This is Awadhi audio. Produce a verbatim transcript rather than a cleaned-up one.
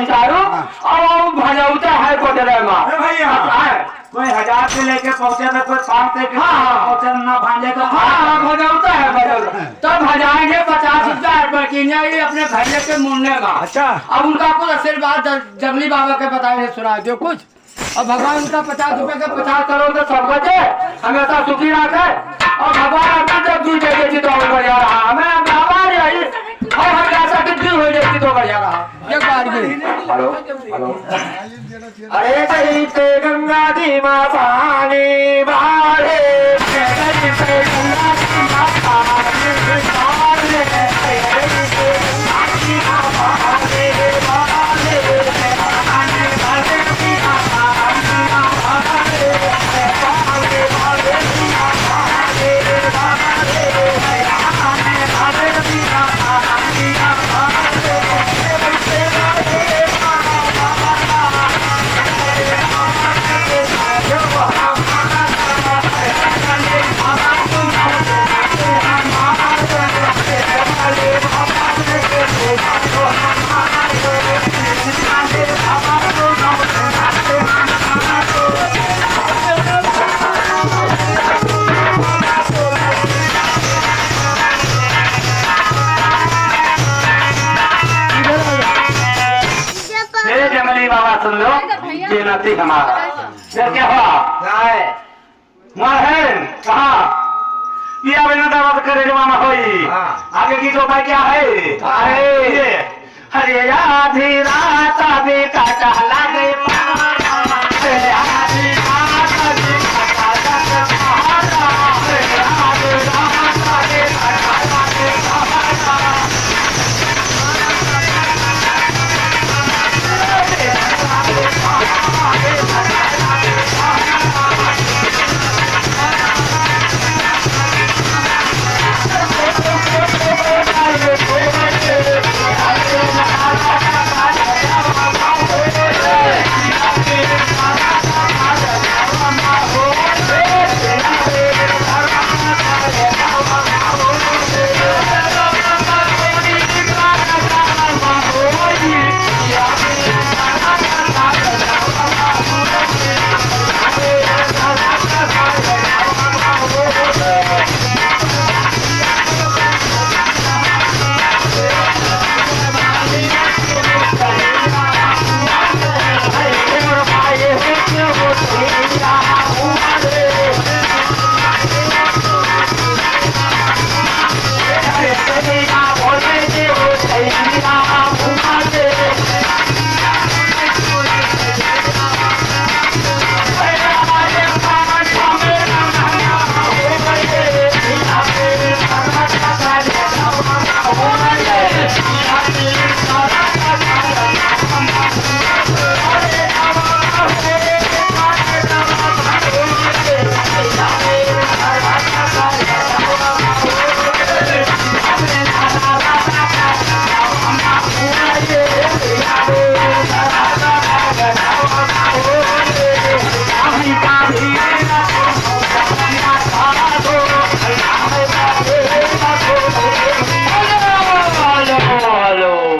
चारू, हाँ। और वो भजौता है बदले में। अरे भैया, हाँ। कोई हजार से लेके पहुंचे तो कोई पाँच से के हाँ, हाँ। पहुंचे ना भांजे तो हाँ, हाँ, भजौता है, भजौता। तब भजाएंगे पचास हजार रुपए की, नहीं, अपने भैया के मुन्ने का। अच्छा। अब उनका कुछ आशीर्वाद ज-, जंगली बाबा के बताए, सुना दो कुछ। अब भगवान उनका पचास रुपए के पचास करोड़ के संपत्ति हमेशा सुखी रखे। और भगवान अभी जब दूर जाइए तो और बढ़िया रहा। हमें अब हमारे यही और हम ऐसा कि दूर हो जाए तो बढ़िया रहा। एक बार भी। हेलो, हेलो। अरे कहीं पे गंगा जी माँ पानी बारे, कहीं पे गंगा जी माँ पानी बारे। ए जंगली बाबा, सुन लो, बेनती हमारा। फिर क्या हुआ? क्या है? मार है, कहाँ? ये अब इन्हें दर्द करे जवान होई। हाँ। आगे की तो उपाय क्या है? हाँ। अरे, ये, अरे, आधी रात अभी का टहला